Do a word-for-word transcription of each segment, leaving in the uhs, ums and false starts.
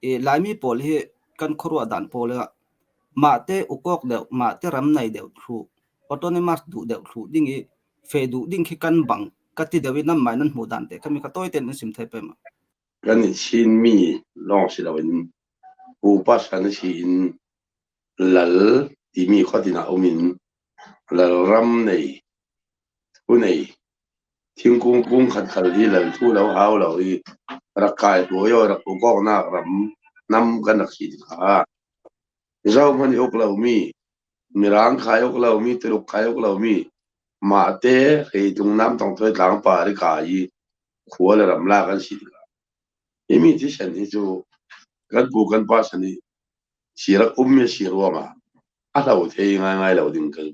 i Laimi pawl hi kan khuaruah dan pawl ah mahte ukawk deuh, mahte ram nei deuh thluh, autonomous duh deuh thluh ding i feh duh ding khi kan bang ka ti deuh i nam mai nan hmuh dan te kami kha tawite nan sim thei pei maw? Kan i Chin mi lawng si lo in, upa san a si in, lal timi khuatin a um in, lal ram nei, thu nei, thingkung kung khat khal hi lal thu lo hau lo hi, rak kai thu yo, rak ukawknak ram nam kan rak si ti kha. Zohman i uk lo mi, Mirang khai uk lo mi, Tuluk khai uk lo mi, mahte hei tung nam tong thoi tlang pa ri kai i khua le ram la kan si ti kha. Himi thisen hi cu kan pu kan pa san i si rak um mi a si ruangah a hlo thei ngaingai lo ding kan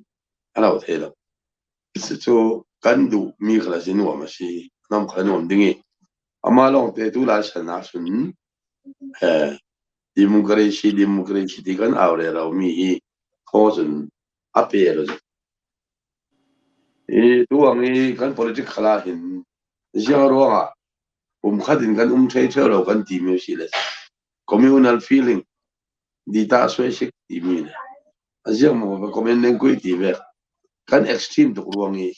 a hlo thei lo. Cucu kan duh mi kha la si nuam a si, nuam kha la nuam ding i, amah lawngte tu lai san ah cun, eh, democracy, democracy ti kan au rero mi hi khaw cun a pel a si. I tu ang i kan politic khalah hin ziang ruangah pumkhat in kan um thei theu lo kan timi si le, communal feeling, dita suaisik timi le, a ziang maw ka comment neng kui ti ve, kan extreme tuk ruang i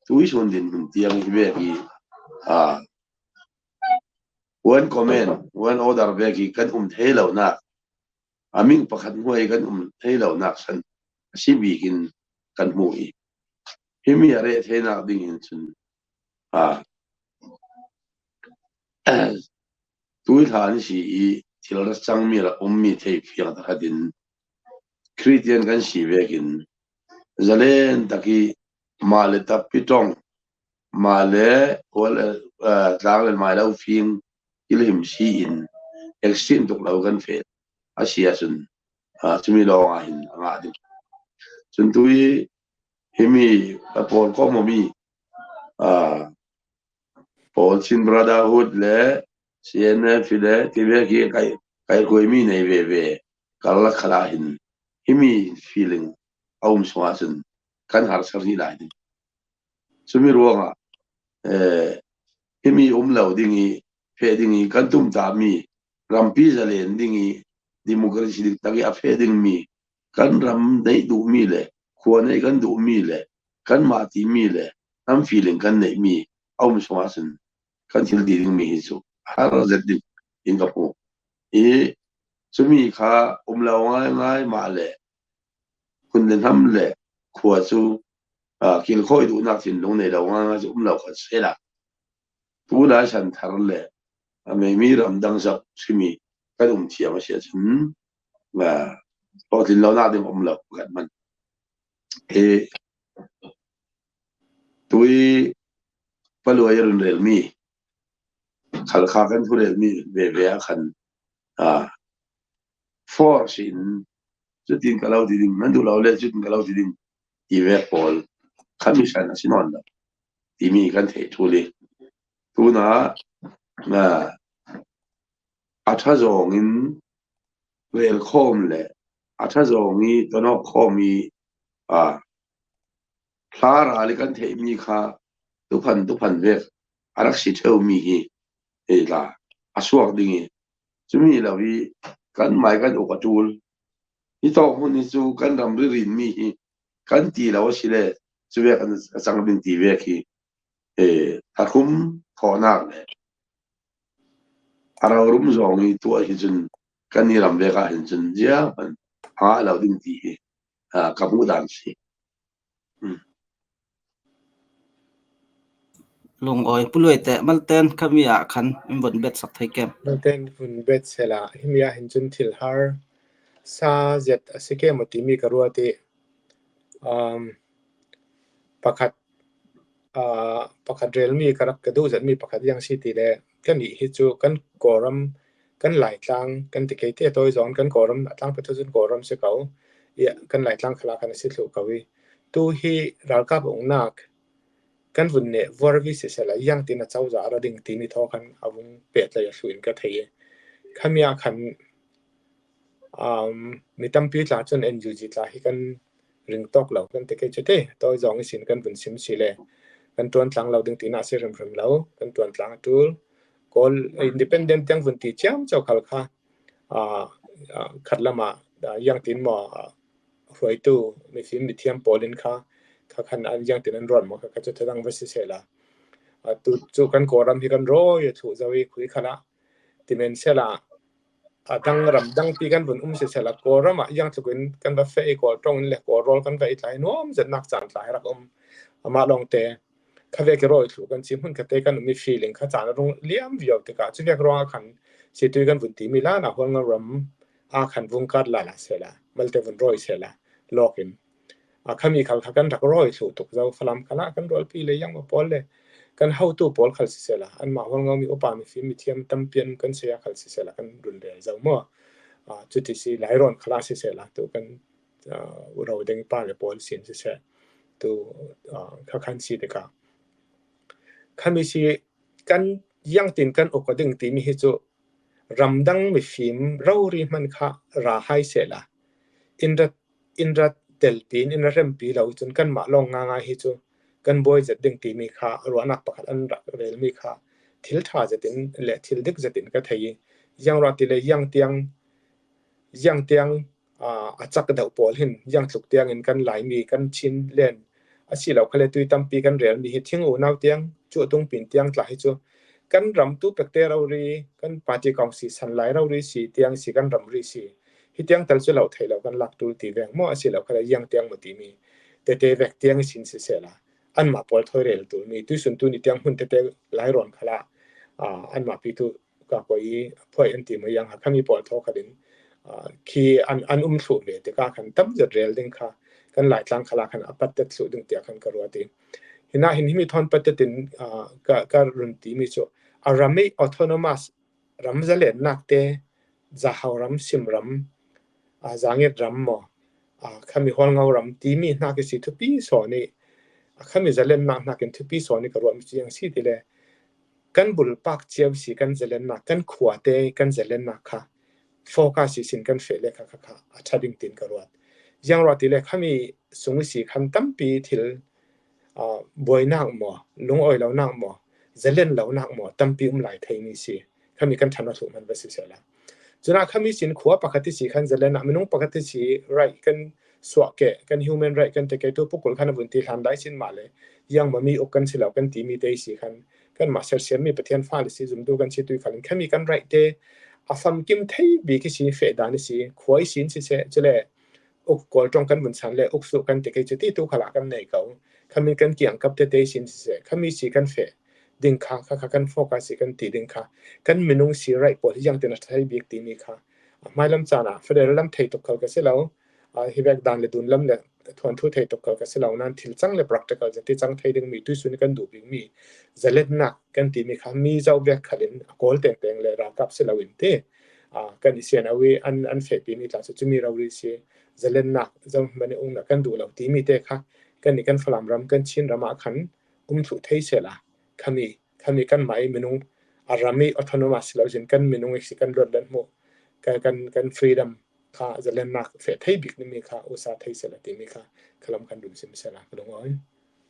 tui sun din hun tiang hi ve ki, a, one command, one order ve ki kan um thei lo nak, a ming pakhat hnuai kan um thei lo nak san a si bik in kan hmu i, himi a reh theinak ding hin cun, a, tui hlan si i thil rak cang mi, rak um mi thei fiang takhat in Khristian kan si vekin zalen tak i mah le tapi tong, mah le kual, eh, tlang le mai lo fing kilhim si in extreme tuk lo kan feh a si ahcun, ah, cumi lawng ah hin a ngah ding. Cun tui himi a pawl kawm mi, ah, Pawl Chin Brotherhood le C N F le ti ve khi kai, kai kuai mi nei ve ve. Karlak khalah hin himi feeling a um suah cun kan harsa rih lai ding. Cumi ruangah, eh, himi um lo ding i, feh ding i, kan tumtah mi, rampi zalen ding i, democracy dik tak i a feh ding mi, kan ram neih duh mi le, khua neih kan duh mi le, kan mah ti mi le, nam feeling kan neih mi a um suah cun kan thil dih ding mi hi cu har zet ding in ka hmu. I cumi kha um lo ngaingai mah le, hun le hnam le khua cu, aa, kilkhawi duhnak thinlung nei lo ngaingai cu um lo khat sehla, tu lai san thar le a meimi ramdang zat simi kan um thiam a si ahcun, aa, hlawhtlin lonak ding um lo pakhat hman. He tui paluai a run relmi, Khalkha kan thu relmi veve ah khan, aa, force in cutin ka lo ti ding, nan duh lo le cutin ka lo ti ding ti vek pawl kha mi san a si nawn lo timi kan theih ṭul i, tunah, aa, a ṭha zawng in rel khawm le a ṭha zawng i tonawk khawm i, aa, thla ral i kan theihmi kha tuphan tuphan vek a rak si ṭheu mi hi, hi tla a suak ding i, cumi lo i kan mai kan uk a ṭul. Hi tawk hmun hi cu kan ram ririn mi hi kan ti lo a si le, cu vek a cang ding ti vek hi, eh, a hrum thawhnak le a raurum zawng i tuah hi cun kan i ram vek ah hin cun ziang hman a ngah lo ding ti hi, aa, ka hmuh dan si. Lungawi puluai te malten khami ah khan in vun bet sak thei kem? Malten vun bet sela, himi ah hin cun thil har sa zet a si kem a timi ka ruat i, um, pakhat, aa, pakhat relmi ka rak ka duh zetmi pakhat iang si ti le, kan ih hi cu kan Kawlram, kan Laitlang, kan ti kei te tawi zawn kan Kawlram, a tlang pek cun Kawlram si ko, i kan Laitlang khalah kan a si thluh ko i, tu hi ralkap a uknak kan vun neh vuar vi siseh la, iang tin a cozah a ra ding timi thaw khan a vung pehtlai a thluh in ka thei i, khami ah khan, um, mi tampi tla cun N U G tla hi kan ring tawk lo kan ti kei cu te, tawi zawng ihsin kan vun sim si le kan ṭuan tlang lo ding tinak si hrimhrim lo, kan ṭuan tlang a ṭul. Kawl independent tiang vun ti ciamco khal kha a, a, khat lamah, a, iangtin maw, a, hruaitu mifim mithiam pawlin kha, kha khan an iangtin an ruat maw, kha, kha chu thadang va sisela. A, tu chu kan Kawlram hi kan rawi a thluh zo i khui khalah, ti men sela, a dang ram dangpi kan vun um sisela, Kawlramah iang tlukin kan va feh i Kawl ṭawngin le Kawl rawl kan va i tlai nuam zet nak chan tlai rak um. Amah lawngte, kha vek i rawi thluh kan ci hmun kha te kan um i feeling kha chan a rung liam viau tikah, chu vek ruangah khan situi kan vun timi lana Hualngo ram a khan vung kar lala sela, malte vun rawi sela, lawkin. A, khami khal kha kan rak rawi thluh tuk zo, Falam khalah kan rualpi le iangmaw pawl le kan hotu pawl khal sisela, anmah Hualngo mi upa mifim mithiam tampi an kan saya khal sisela kan run rel zo maw. A, chuti si Lairawn khalah sisela, tu kan, a, u Rodeng pa le pawl sin sisela, tu, a, kha khan si tikah, khami si kan iangtin kan uk a ding timi hi chu ramdang mifim rori hman kha ra hai sela, in rat, in rat telpi in, in ra rempi lo chun kanmah lawng ngaingai hi chu kan buai zet ding timi kha ruahnak pakhat an rak relmi kha thil ṭha zetin le thil dik zetin ka thei i, ziang ruah ti le iang tiang, iang tiang, a, a chak deuh pawl hin iang tluk tiangin kan Laimi kan Chin len a si lo kha le tui tampi kan relmi hi thing unau tiang chu a tungpin tiang tla hi chu kan ram tu pekte rori, kan party kawngsi san lai rori si tiang si kan ram ri si. Hi tiang tal chu lo thei lo kan lak tul ti veng maw a si lo kha le iang tiang maw timi tete vek tiang i sin sisela, anmah pawl thawi rel tulmi tuisun tuni tiang hmun tete Lairawn khalah, a, anmah pi tu ka koi i phuai an ti maw iang kha khami pawl thaw khalin, a, khi an, an um thluh ve tikah khan tam zet rel ding kha kan Laitlang khalah khan a pattet thluh ding tiah khan ka ruat i. Hinah hin himi thawn pattetin, a, ka, ka run timi chu a ram i autonomous ram zalennak te, Zahau ram, Sim ram, a, Zangit ram maw, a, khami Hualngo ram timi hnak i si thupi sawn i, a, khami zalennak hnakin thupi sawn i ka ruahmi cu iang si ti le kan bulpak cio si kan zalennak, kan khuate kan zalennak kha focus i sin kan feh le kha, kha, kha a ṭha ding tin ka ruat. Ziang ruah ti le khami sung i si khan tampi thil, a, buainak maw, lungawi lonak maw, zalen lonak maw tampi um lai thei mi si. Khami kan ṭhan a thluh hman va sisela. Cunah khami sin khua pakhat i si khan zalennak, minung pakhat i si right kan suah keh, kan human right kan ti keh tu pukul khan a vun ti hlan lai sin mah le, iang maw mi uk kan si lo kan timi te i si khan, kanmah sersiammi Pathian fa le si zumtu kan si tui khalin khami kan right te a famkim thei bik i si, feh dan i si, khua i sin siseh, cule uk Kawl ṭawng kan vun san le uk suh kan ti kei cu ti tu khalah kan nei ko. Khami kan kiangkap tete i sin siseh, khami si kan feh ding kha, kha, kha kan focus i kan ti ding kha, kan minung si right pawl hi ziangtin a ṭha thei bik timi kha. A hmailam caan ah federal lam thei tuk khal ka si lo, a, hi vek dan le dun lam le thuanthu thei tuk khal ka si lo, nain thil cang le practical zati cang thei ding mi tuisun i kan duh bik mi zalennak kan timi kha mi zo vek khalin a Kawl tengteng le ralkap si lo in ti, a, kan i sian au i an, an fehpi mi tla cu cumi rori si, zalennak, zohmanh i umnak kan duh lo timi te kha kan i kan Falam ram, kan Chin ram ah khan um thluh thei sela, khami, khami kanmah i minung a ram i autonomous si lo sin kan minung i si kan luat let hmuh, kan, kan, kan freedom kha zalennak feh thei bik nimi kha usa thei sela timi kha khalam kan dum sim sela ka lungawi.